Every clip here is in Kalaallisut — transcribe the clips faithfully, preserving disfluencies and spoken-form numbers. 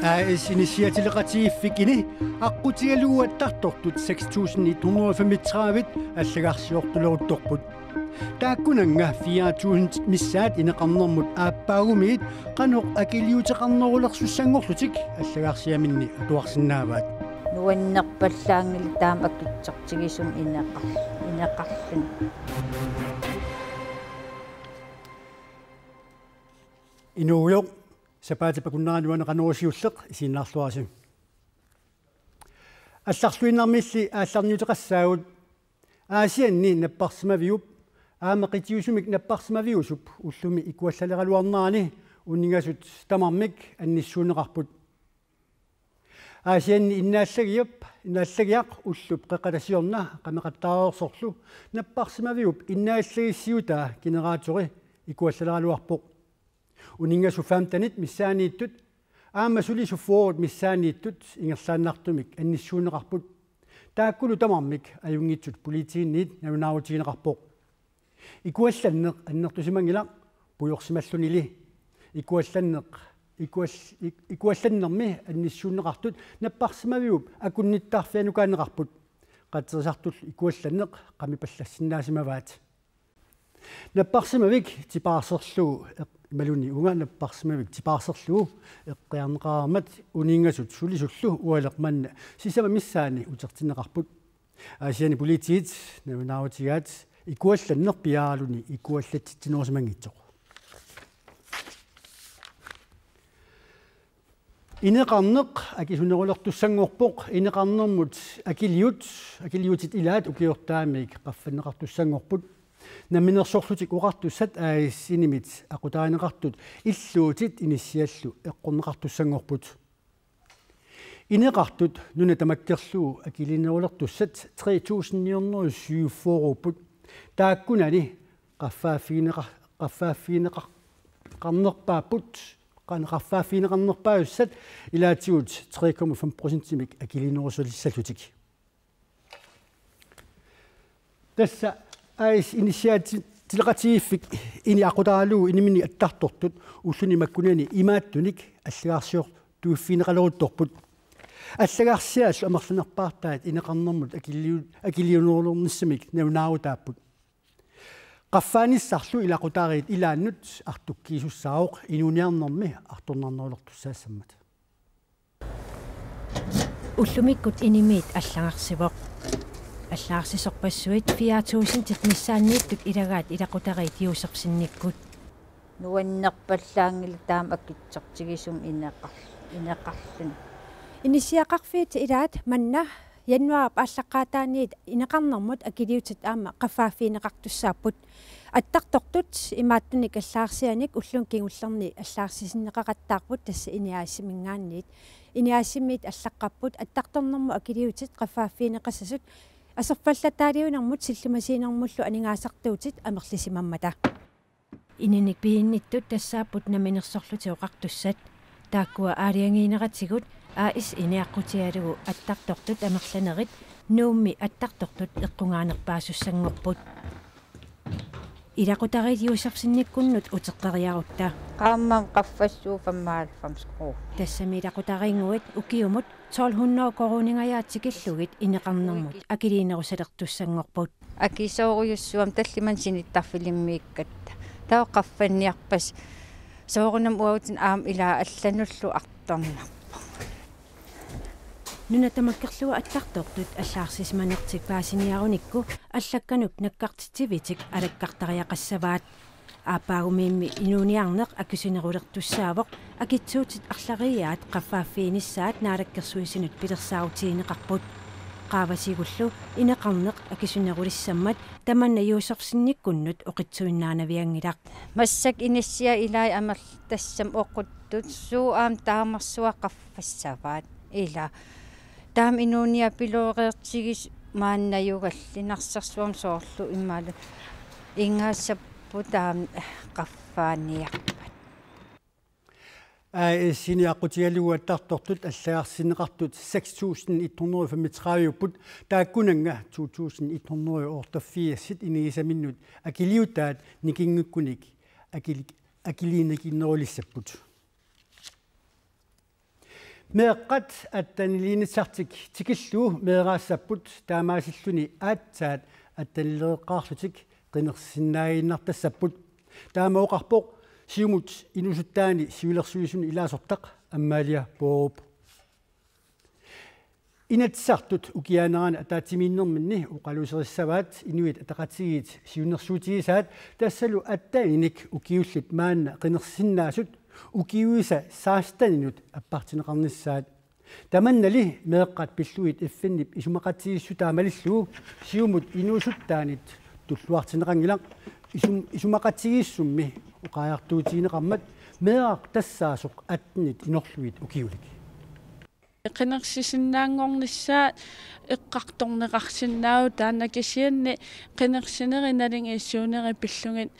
A/S Inissiaatileqatigiiffik INI aqqutigalugu attartortut seks tusind et hundrede og femogtredive allagarsiortuleruttorput. Taakkunannga fire tusind missaat ineqarnermut aappaagumiit qanoq akiliuteqarnerulersussanngorlutik allagarsiaminni atuarsinnaavaat. Nuannerpallaanngilaq taama akitsortigisumik ineqar-, ineqarluni. Inuugujoq, sapaatip akunnerani uani Qanorooq siulleq isiginnaarluarisi. Allarluinnarmiilli aallarniuteqassaagut. Aasianni napparsimaviup aamma qitiusumik napparsimaviusup ullumi ikuallaleraluarnerani uninngasut tamarmik annissuunneqarput. Aasianni innaallagiap, innaallagiaq ullup qeqqata siorna qameqattaareersorlu napparsimaviup innaallagissiutaa generatori ikuallaleraluarpoq. Uninngasut femtenit missaanniittut aamma sulisut fyrret missaanniittut ingerlaannartumik annissuunneqarput. Taakkulu tamarmik ajunngitsut politiinniit nalunaarutigineqarpoq. Ikuallanneq annertusimanngilaq pujorsimallunili. Ikuallanneq, ikual-, ik-, ikuallannermi annissuunneqartut napparsimaviup akunnittarfianukaanneqarput. Qatserisartullu ikuallanneq qamipallassinnaasimavat. Napparsimavik tipaarserlugu eq-, imaluunniit uunga napparsimavik tipaarserlugu eqqiarneqareermat uninngasut sulisullu ualeq manna sisamat missaanni utertinneqarput. Aasianni politiit nalunaarutigaat ikuallanneq piaaraluni ikuallatsitsinerusimanngitsoq. Ineqarneq akisunerulertussanngorpoq, ineqarnermut akiliut, akiliutit ilaat ukiortaamik qaffanneqartussanngorput. Namminersorlutik Oqartussat A/S-imit aqutarineqartut illuutit inissiallu eqqorneqartussanngorput. Ineqartut nuna tamakkerlugu akiliinerulertussat tre tusind ni hundrede syvogfyrreupput. Taakkunani qaffaaffigineqa-, qaffaaffigineqa-, qarnerpaapput, qan-, qaffaaffigineqarnerpaajussat ilaatigut tre komma fem procentimik akiliinerusulissallutik. Tassa A/S Inissiaatileqatigiiffik INI aqutaralugu iniminnik attartortut ulluni makkunani imaattunik allagarsiortuiffigineqaleruttorput. Allagarsiallu amerlanerpaartaat ineqarnermut akiliu-, akiliunerulernissamik nalunaarutaapput. Qaffaanissarlu ilaqutariit ilaannut artukkiisussaavoq inuuniarnermi artornarnerulertussaassammat. Ullumikkut INI-miit allagarsivoq. Allagarsisorpassuit fire tusindit missaanniittut ilagaat ilaqutariit Josefsenikkut. Nuannerpallaanngilaq taama akitsortigisumik ineqar-, ineqarluni. Inissiaqarfiit ilaat manna januaarip aallaqqaataaniit ineqarnermut akiliutit aamma qaffaaffigineqartussaapput. Attartortut imaattunik allagarsianik ulluni kingullerni allagarsisinneqaqattaarput, tassa INI A/S-iminngaanniit. INI A/S-imiit allaqqapput attartornermut akiliutit qaffaaffigineqassasut aserfallataaliuinermut sillimasiinermullu aningaasartuutit amerlisimammata. INI-nik piginnittut tassaapput Namminersorlutik Oqartussat. Taakkua aalajangiineratigut A/S INI aqqutigalugu attartortut amerlanerit Nuummi attartortut eqqugaanerpaasussanngorput. Ilaqutariit Josefsenikkunnut uteqqeriarutta. Qaammammut qaffassuup femoghalvfems kroner. Tassami ilaqutariinnguit ukiumut tolv hundrede koruuningajaat tikillugit ineqarnermut akiliinerusalertussanngorput. Akisoorujussuarmik tallimanik sinittarfilimmikkatta. Taava qaffanniarpasi. Soorunami uagutsinnut aamma ilaa allanullu artornarpoq. Nuna tamakkerlugu attartortut allagarsisimanertik paasiniarunikku allakkanut nakkartitsivitik alakkartariaqassavaat. Aappaagumiimmi inuuniarneq akisunerulertussaavoq, akitsuutit arlariiaat qaffaaffiginissaat Naalakkersuisunut pilersaarutigineqarput. Qaavasigullu ineqarneq akisunerulissammat tamanna Josefsenikkunnut oqitsuinnaanavianngilaq. Massakkut inissiat ilaat amerlasuut tassami oquttut, suut aamma taamarsuaq qaffassavaat ilaa. Taama inuuniarpiloreertigis maannajugalli Narsarsuarmi soorlu imalu ingassapput taama qaffaaniarpat. A/S INI aqqutigalugu attartortut allagarsineqartut seks tusind et hundrede og femogtredive-upput, taakkunannga to tusind et hundrede og otteogfirs inigisaminnut akiliutaat nikinngikkunik akili-, akiliinikinnerulissapput. Meeqqat atteniliinissartik tikillugu meeraassapput, taamaasilluni aatsaat attenilereqqaarlutik qinersisinnaaginnartassapput. Taama oqarpoq Siumut inuusuttaani siulersuisuni ilaasortaq Amalia Boorup. Inatsisartut ukiaanerani ataatsimiinnerminni oqaluuserissavaat Inuit Ataqatigiit siunnersuutigisaat, tassalu atteninik ukiullit maanna qinersisinnaasut ukiuisa seksteninut appartinneqarnissaat. Tamannali meeqqat pillugit F N-ip isumaqatigiissutaa malillugu Siumut inuusuttaanit tulluartinneqanngilaq. Isum-, isumaqatigiissummi oqariartuutigineqarmat meeraq tassaasoq attenit inorlugit ukiulik. Qinersisinnaanngornissaa eqqartorneqarsinnaavoq, taanna kisianni qinersinerit naligiissuunerit pillugit,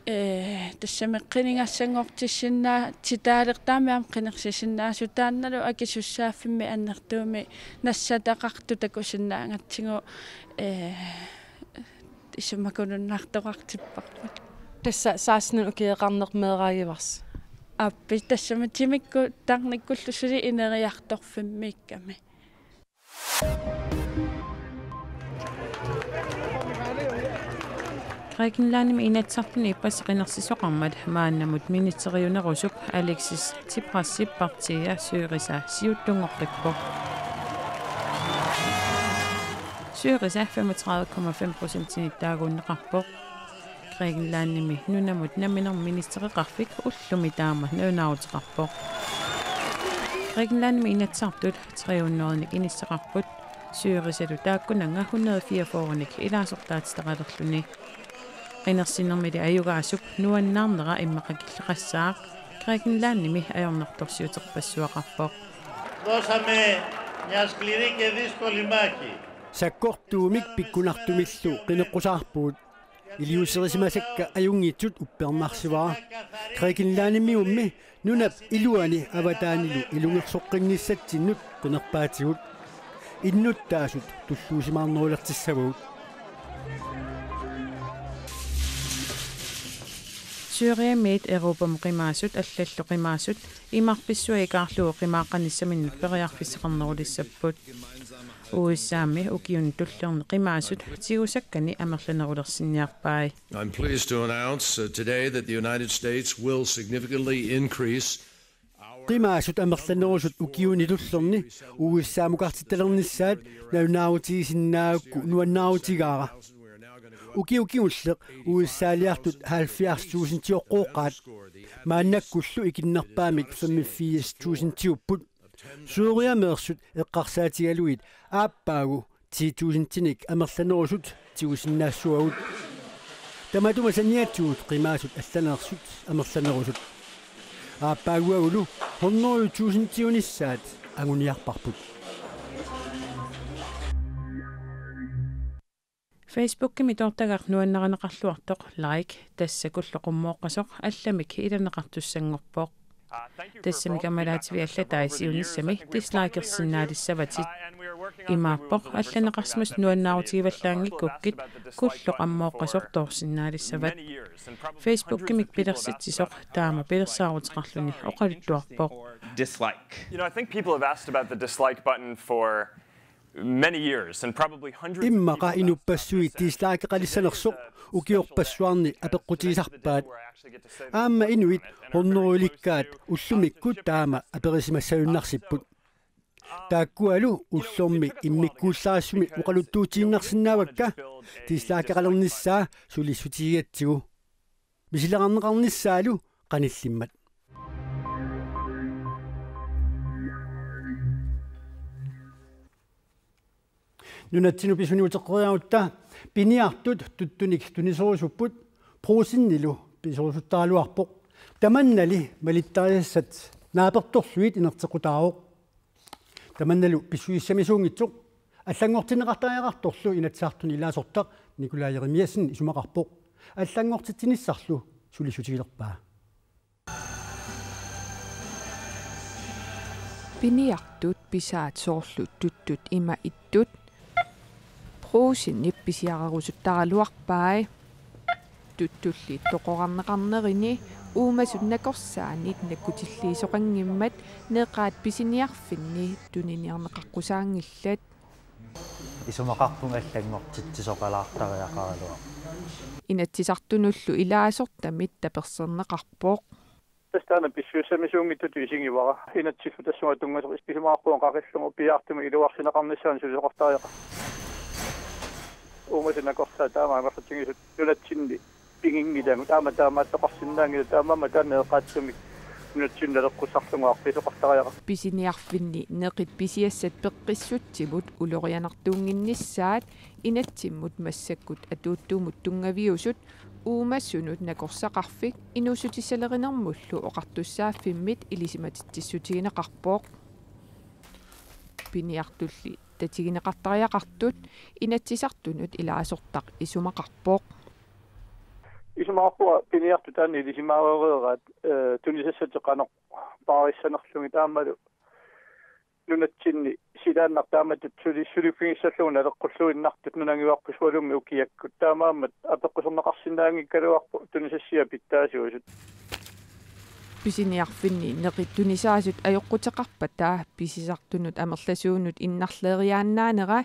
ee, tassami qinigassanngortissinnaatitaalertarami aamma qinersisinnaasut, taannalu akisussaaffimmi annertuumik nassataqartut takusinnaagatsigu, ee, isumakununnartoqartipparput. Tassa seksten ukiueqarneq meeraagivarsi. Aappi, tassami timikkut tarnikkullu suli ineriartorfimmiikkami. Grækenlandimi Inatsisartuni ippassaq qinersisoqarmat maannamut ministeriunerusup Alexis Tsiprasip partia Syriza siuttunngorpippoq. Syriza femogtredive komma fem procentinit taaguunneqarpoq. Grækenlandimi nunamut nammineq ministereqarfik ullumi taama nalunaaruteqarpoq. Grækenlandimi Inatsisartut tre hundredenik inissaqarput. Syrizalu taakkunannga hundrede fireogfyrrenik ilaasortaatitaqalerluni. Qinersinermili ajugaasup nuannaarnera immaqa killeqassaaq, Grækenlandimi ajornartorsiuterpassuaqarpoq. Δώσαμε μια σκληρή και δύσκολη μάχη. Sakkortuumik pikkunartumillu qineqqusaarpugut. Iliuuserisimasakka ajunngitsut uppernarsivara. Grækenlandimiummi nunap iluani avataanilu ilungersoqqinnissatsinnut qinerpaatigut. Innuttaasut tulluusimaarnerulertissavagut. Syriamiit Europamut qimaasut allallu qimaasut imarpissui ikaarlugu qimaaqqanissaminnut periarfissaqarnerulissapput. U S A-mi ukiuni tullerni qimaasut tigusakkani amerlanerulersinniarpai. I'm pleased to announce, uh, today that the United States will significantly increase our Qimaasut amerlanerusut ukiuni tullerni U S A-mukartittalernissaat nalunaarutigisinnaagukkit nuannaarutigaara. Ukioq kingulleq U S A-liartut halvfjerds tusindioqqooqqaat. Maannakkullu ikinnerpaamik femogfirs tusindiupput. Syriameersut eqqarsaatigalugit aappaagu ti tusindinik amerlanerusut tigusinnaassavagut. Tamatuma saniatigut qimaasut allaneersut amerlanerusut. Aappaaguagulu hundrede tusindiunissaat anguniarparput. Facebookimi toortagaq nuannarineqarluartoq like, tassa kulloq qummooqqasoq allamik ilaneqartussanngorpoq. Tassami kammalaativiit allatai siunissami dislikersinnaalissavatit. Imaappoq allaneqarsimasut nuannaarutigivallaanngikkukkit kulloq ammooqqasoq toorsinnaalissavat. Facebookimik pilersitsisoq taama pilersaaruteqarluni oqaluttuarpoq. Dislike. You know, I think people have asked about the dislike button for many years and probably hundreds of Immaqa people have asked inuppassuit this, and dislikeqalissanersoq ukiorpassuarni apeqqutigisarpaat. Aamma inuit hundrede ilikkaat ullumikkut taama aperisimassajunnaarsipput. Taakkualu ullormi immikkuullarissumik oqaluttuutiinnarsinnaavakka dislikeqalernissaa sulissutigigatsigu. Misileqarneqarnissaalu qanillimmat. Nunatsinnut pisuni uteqqeriarutta piniartut tuttunik tunisorusupput, Brugsenillu pisorusuttaraluarpoq. Tamannali malittarisassat naapertorlugit inerteqqutaavoq. Tamannalu pissusissamisuunngitsoq, allanngortinneqartariaqartorlu Inatsisartuni ilaasortaq Nikolaj Jeremiassen isumaqarpoq. Allanngortitsinissarlu sulissutigilerpaa. Piniartut pisaat soorlu tuttut ima ittut Brugsenip pisiarerusuttaraluarpai. Tuttulli toqorarneqarnerini uumasut nakorsaanit nakkutilliisoqanngimmat neqaat pisiniarfinni tuniniarneqaqqusaanngillat. Isumaqarpunga allanngortitsisoqalaartariaqaraluarpoq. Inatsisartunullu ilaasortamit taperserneqarpoq. Tassa taanna pissusissamisuunngitsutut isigivara. Inatsillu tassunga tunngasoq isumaqarpunga qaqillugu piaartumik iluarsineqarnissaanut sulisoqartariaqarpoq. Uumasut nakorsaat taama amerlatigisut nunatsinni piginngilagut aamma taamaattoqarsinnaanngilaq, taamaammat taanna eqqaatsumik nunatsinnut naleqqussarlugu aaqqiisoqartariaqarpoq. Pisiniarfinni neqit pisiassat peqqissutsimut ulorianartuunnginnissaat inatsimmut massakkut atuuttumut tunngaviusut uumasunut nakorsaqarfik inuussutissalerinermullu oqartussaaffimmit ilisimatitsissutigineqarpoq. Piniartulli tatigineqartariaqartut Inatsisartunut ilaasortaq isumaqarpoq. Isumaqarpunga piniartut taanna ilisimaareeraat, eh, tunisassatik qanoq paarissanerlugit aammalu nunatsinni silaannaq taamatut suli-, suliffigissallugu naleqqulluinnartut nunangivarput sualummik ukiakkut. Taamaammat apeqquserneqarsinnaanngikkaluarpoq tunisassiat pitsaasuusut. Pisiniarfinni neqit tunisaasut ajoquteqarpata pisisartunut amerlasuunut innarleeriaannaanera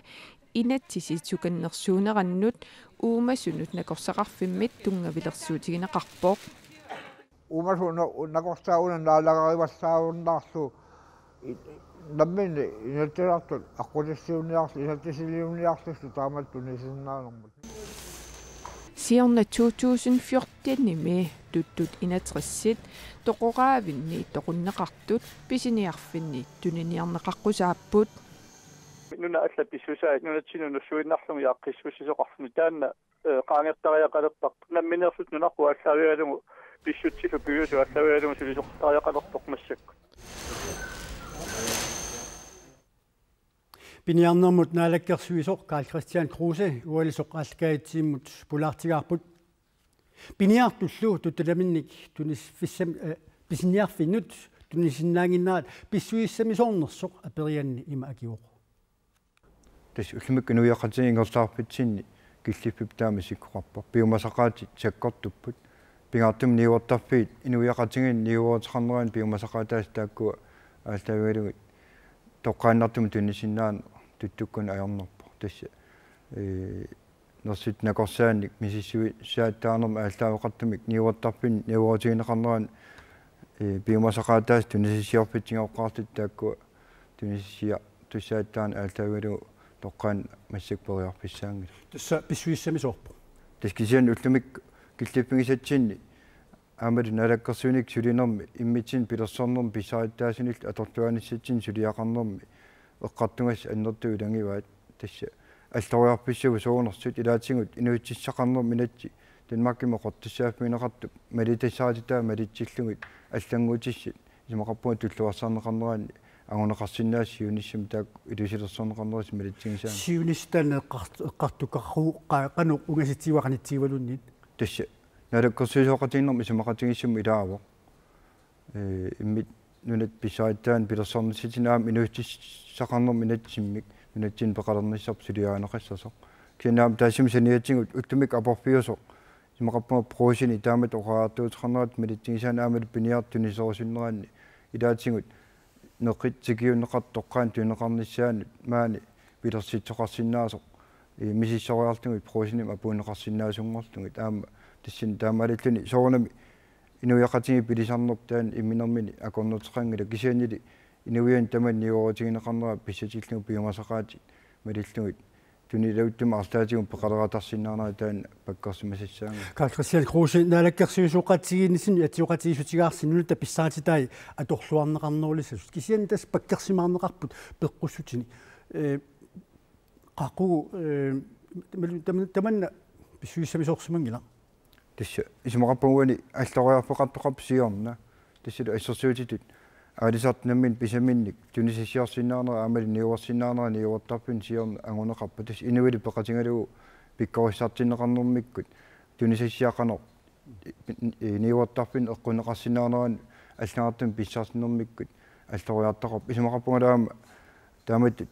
inatsisit sukannersuunerannut uumasunut nakorsaqarfimmit tunngavilersuutigineqarpoq. Uumasut una-, nakorsaat una naalagarivallaarunnaarlugu i-, namminneq Inatsisartut aqqutissiuunniarlugu, inatsisiliunniarlugu taamatut tunisinnaanermut. Siorna to tusind fjortenimi tuttut inatrissit toqoraavinni toqunneqartut pisiniarfinni tuniniarneqaqqusaapput. Nunat allat pissusaat nunatsinnut nussuinnarlugit aaqqissuussisoqarluni taanna, eh, qaangertariaqalerparput. Nammineerluta nunarput aallaavigalugu pissutsillu piviusut aallaavigalugu sulisoqartariaqalerpoq massakkut. Piniarnermut naalakkersuisoq Karl-Kristian Kruse ualisoq aallakaatitsivimmut pulaartigaarput. Piniartullu tuttut namminnik tunisissam-, eh, pisiniarfinnut tunisinnaannginnerat pissusissamisoornersoq aperianni ima akivoq. Tassa ullumikkut inuiaqatigiit ingerlaarfitsinni killiffipput taama isikkoqarpoq. Piumasaqaatit sakkortupput. Pingaartumik niuertarfiit inuiaqatigiinni niueruteqarneranni piumasaqaataasut taakkua aallaavigalugit toqqaannartumik tunisinnaaneq tuttukkunni ajornarpoq. Tassa, ee, nersut nakorsaannik misissuisaattaanermik aallaaveqartumik niuertarfinni niuerutigineqarneranni, ee, piumasaqaataasut tunisassiorfitsinngoqqaartut taakkua tunisassiartussaattaaneq aallaavigalugu toqqaannaq massakkut periarfissaanngillat. Tassa pissusissamisoorpoq. Tassa kisianni ullumikkut killiffigisatsinni aammalu naalakkersuinikkut sulinermi immitsinnut pilersornermi pissarittaasunillu atorluaanissatsinnik suliaqarnermi eqqartugassat annertuut ilagivaat. Tassa alloriarfissaavoq soorlu nersut ilaatigut inuutissaqarnermi inatsit Danmarkimi qertussaaffigineqartut malittassarititaa malitsillugit allannguutissat isumaqarpunga tulluarsarneqarneranni anguneqarsinnaasut siunissami taakku ilusilersorneqarnerisa malitsigisaanni. Siunissami eqqart-, eqqartukkaruuqqa qanoq ungasitsivara qanitsigivaluunniit. Tassa naalakkersuisooqatigiinnermi isumaqatigiissummik ilaavoq. Ee, imminnut nunat pissarittaannik pilersornissatsinnik aamma inuutissaqarnermi inatsimmik nunatsinni peqalernissarput suliarineqassasoq. Kisianni aamma taassuma saniatigut ullumikkut aporfiusoq isumaqarpunga Brugsenip taamatut oqariartuuteqarnerata malitsigisaanni aammalu piniartut tuniserusunneranni ilaatigut neqit tikiunneqartut toqqaannaq tunineqarnissaannut maani pilersitsisoqarsinnaasoq, ee, misissoriarlugit Brugsenimut apuunneqarsinnaasunngorlugit aamma tassani taamaalilluni soorunami inuiaqatigiit pilisarnerput taanna imminermini akornuteqanngilaq kisiannili inuianni tamanit niuerutigineqarnera pissatillugu piumasaqaatit malillugit tunilauttumik arlaatigut peqaleratarsinnaanera taanna pakkersimasassaanga. Karl-Kristian Kruse, naalakkersuisooqatigiinnissinni atsioqatigiissutigaarsi nunatta pissaatitai atorluarneqarnerulissasut. Kisianni tassa pakkersimaarneqarput peqqussutini. Ee, qaqugu, ee, tamanna, tamanna pissusissamisoorsimanngilaq. Tassa isumaqarpunga uani alloriarfeqartoqarpoq siorna. Tassalu assersuutitut aalisartut nammineq pisaminnik tunisassiorsinnaanera aammalu niuersinnaanera niuertarfinni siorna anguneqarpoq. Tassa inuillu peqatigalugu pikkorissartinneqarnermikkut tunisassiaq qanoq, ee, niuertarfinni eqqunneqarsinnaanerannut allagartamik pissarsinermikkut alloriartoqarpoq. Isumaqarpunga aamma taamatut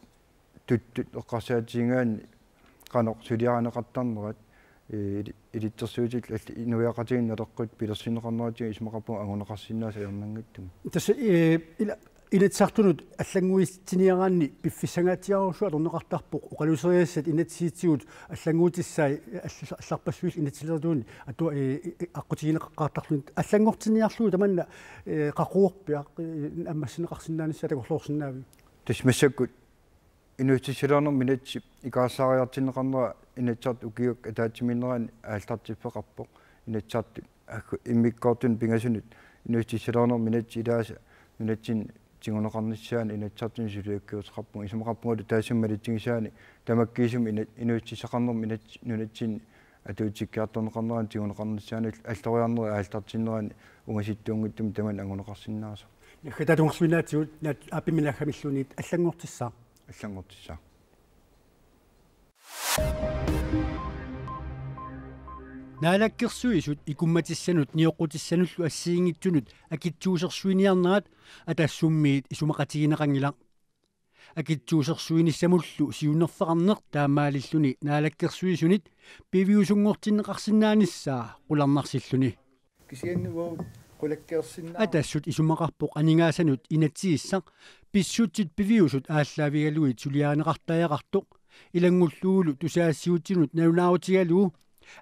tuttut eqqarsaatigigaanni qanoq suliarineqartarnerat ee, ili-, ilitsersuutit allat inuiaqatigiinni naleqqutit pilersinneqarneratigut isumaqarpunga anguneqarsinnaasut ajornanngitsumik. Tassa, ee, ila-, Inatsisartunut allannguutitsiniaraanni piffissangaatsiarujussuaq atorneqartarpoq oqaluuserisassat inatsisitigut allannguutissai all-, allarpassuillu inatsisilerituunni atua-, ee, ee, aqqutigineqaqqaartarluni. Allanngortinniarlugu tamanna, ee, qaqugupiaq, ee, ammassinneqarsinnaanissaa takorloorsinnaaviuk? Tassa massakkut inuussutissarsiornermut inatsit ikaarsaariartinneqarnera Inatsisartut ukiukkut ataatsimiinneranni aallartiffeqarpoq. Inatsisartut aggu immikkoortunik pingasunut inuussutissarsiornermut inatsit ilaasa nunatsinni tiguneqarnissaanut Inatsisartuni suliakkiuteqarpugut. Isumaqarpungalu taassuma malitsigisaanik tamakkiisumik ina-, inuussutissaqarnermut inatsit nunatsinni atuutsikkiartorneqarnerani tiguneqarnissaanut alloriarnerit aallartinneranni ungasittuunngitsumik tamanna anguneqarsinnaasoq. Naggataata tungerluinnaatsigut, naak aappimmi naaggamilluunniit allanngortissaaq. Allanngortissaaq. Naalakkersuisut ikummatissanut nioqqutissanullu assigiinngitsunut akitsuusersuiniarnerat Atassummiit isumaqatigineqanngilaq. Akitsuusersuinissamullu siunnerfeqarneq taamaalilluni Naalakkersuisunit piviusunngortinneqarsinnaanissaa qularnarsilluni. Kisianni uagut qulakkeersinnaa-. Atassut isumaqarpoq aningaasanut inatsisissaq pissutsit piviusut aallaavigalugit suliarineqartariaqartoq, ilanngullugulu tusagassiuutitigut nalunaarutigalugu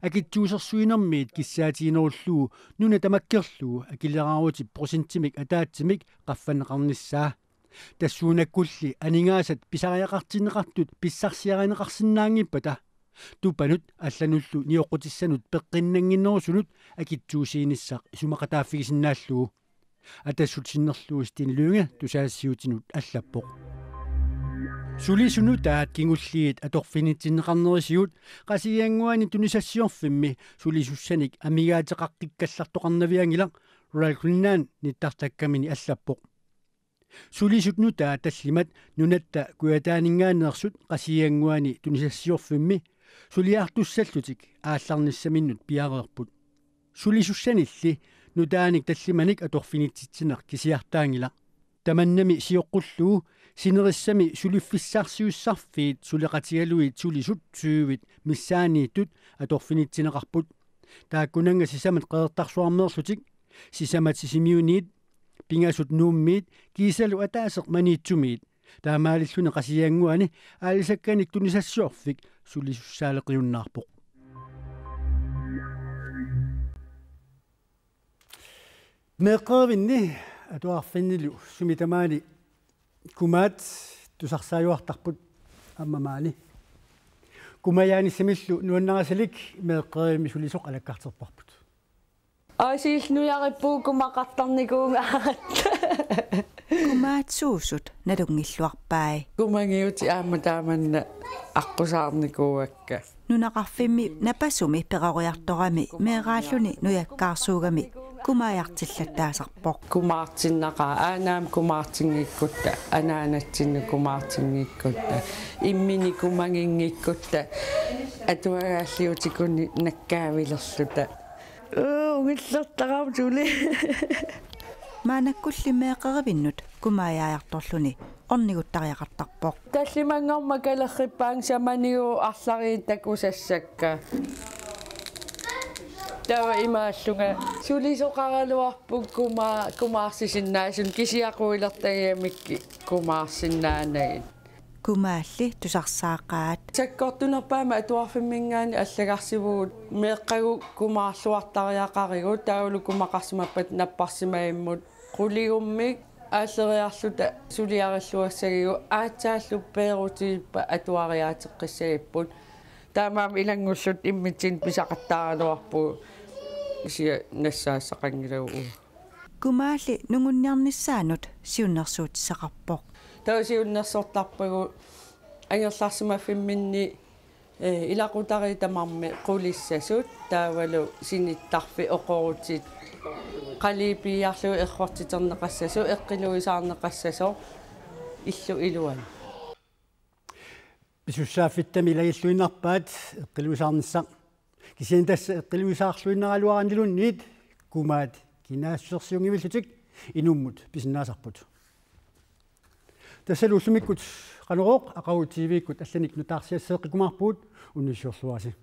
akitsuusersuinermiit kissaatiginerullugu nuna tamakkerlugu akileraarutit procentimik ataatsimik qaffanneqarnissaa. Tassuunakkulli aningaasat pisariaqartinneqartut pissarsiarineqarsinnaanngippata, Tupanut allanullu nioqqutissanut peqqinnannginnerusunut akitsuusiinissaq isumaqataaffigisinnaallugu. Atassut sinnerlugu Steen Lynge tusagassiuutinut allappoq. Sulisut nutaat kingulliit atorfinitsinneqarnerisigut Qasigiannguani tunisassiorfimmi sulisussanik amigaateqaqqikkallartoqarnavianngilaq, Royal Greenland nittartakkamini allappoq. Sulisut nutaat tallimat nunatta Kujataaninngaanneersut Qasigiannguani tunisassiorfimmi suliartussallutik aallarnissaminnut piareerput. Sulisussanilli nutaanik tallimanik atorfinitsitsineq kisiartaanngilaq. Tamannami sioqqullugu sinerissami suliffissarsiussarfiit suleqatigalugit sulisut tyvit missaanniittut atorfinitsineqarput. Taakkunannga sisamat Qeqertarsuarmeerlutik, sisamat Sisimiuniit, pingasut Nuummiit kiisalu ataaseq Maniitsumiit, taamaalilluni Qasigiannguani aalisakkanik tunisassiorfik sulisussaaleqiunnaarpoq. Meeqqerivinni atuarfinnilu sumi tamaani kumaat tusarsaajuartarput aamma maani. Kumajaanissamillu nuannarisalik meeqqerivimmi sulisoq alakkarterparput. Aasiillu nujarippugut kumaqartarnikuugaat. Kumaat suusut nalunngilluarpai. Kumagiutit aamma taamanna aqqusaarnikuuakka. Nunaqarfimmi napasumi peroriartorami meeraalluni nujakkaarsuugami kumaajartillattaasarpoq. Kumaartinnaqaaq, aanaami kumaartinngikkutta, anaanatsinnut kumaartinngikkutta, immini kumaginngikkutta, atuagaalliutikuni nakkaavilerluta. Uu, ungillertarama suli. Maannakkulli meeqqerivinnut kumajaajartorluni orniguttariaqartarpoq. Tallimanngormat kalerrippaanga samanigu arlariit takusassakka. Taava imaallunga sulisoqaraluarput kuma-, kumaarsisinnaasunut kisianni quilertagigamikku kumaarsinnaanagit. Kumaalli tusarsaaqaat. Sakkortunerpaamik atuarfimminngaanniit allagarsivugut meeqqagut kumaarluartariaqarigut taavalu kumaqarsimappata napparsimavimmut. Quligummik aalleriarluta suliarilluassagigut aatsaallu peerutigippat atuariaateqqissagipput. Taamaammat ilanngulluta immitsinnut pisaqattaaraluarpugut kisianni nassaassaqanngilagut. Kumaalli nungunniarnissaanut siunnersuutissaqarpoq. Taava siunnersortarpagut angerlarsimaffimminni, ee, ilaqutariit tamarmik qulissasut, taavalu sinittarfik oqorutit, qalipiiarlugit errortiterneqassasut, eqqiluisaarneqassasoq illup iluani. Pisussaaffittami ilagilluinnarpaat eqqiluisaarnissaq. Kisianni tassa eqqiluisaarluinnaraluaranniluunniit kumaat kinaassusersiunngivillutik inummut pisinnaasarput. Tassalu ullumikkut Qanorooq, aqagu T V-kkut allanik nutaarsiasseeqqikkumaarpugut, unnussiorluarisi.